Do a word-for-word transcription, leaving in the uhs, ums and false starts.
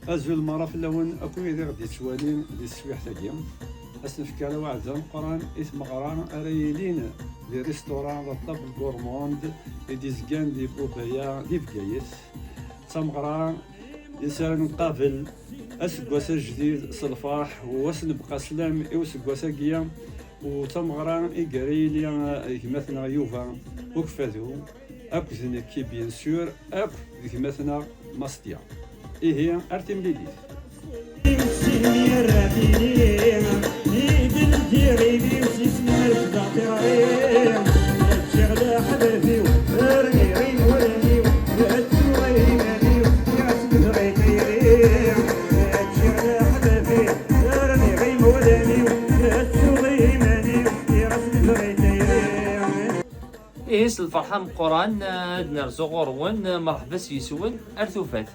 Azul meṛṛa fell-awen akk wid i ɣ-d-yettwalin di teswiḥt-agi. Ad s-nefk ara aweɛda ameqqran i tmeɣra ara yilin di restaurant La Table Gourmande i d-izgan di Bubaya di Bgayet. D tameɣra i s ara nqabel aseggas ajdid s lferḥ, u ad s-nebqa sslam i useggas-agi, u d tameɣra i ara yili gma-tneɣ Yuba Ukeffadu, akked nekki, bien sûr, akked gma-tneɣ Mastia. Ihi, ar timlilit. Ihi s lferḥ ameqqran, ad nerzu ɣur-wen, merḥba s yes-wen, ar tufat.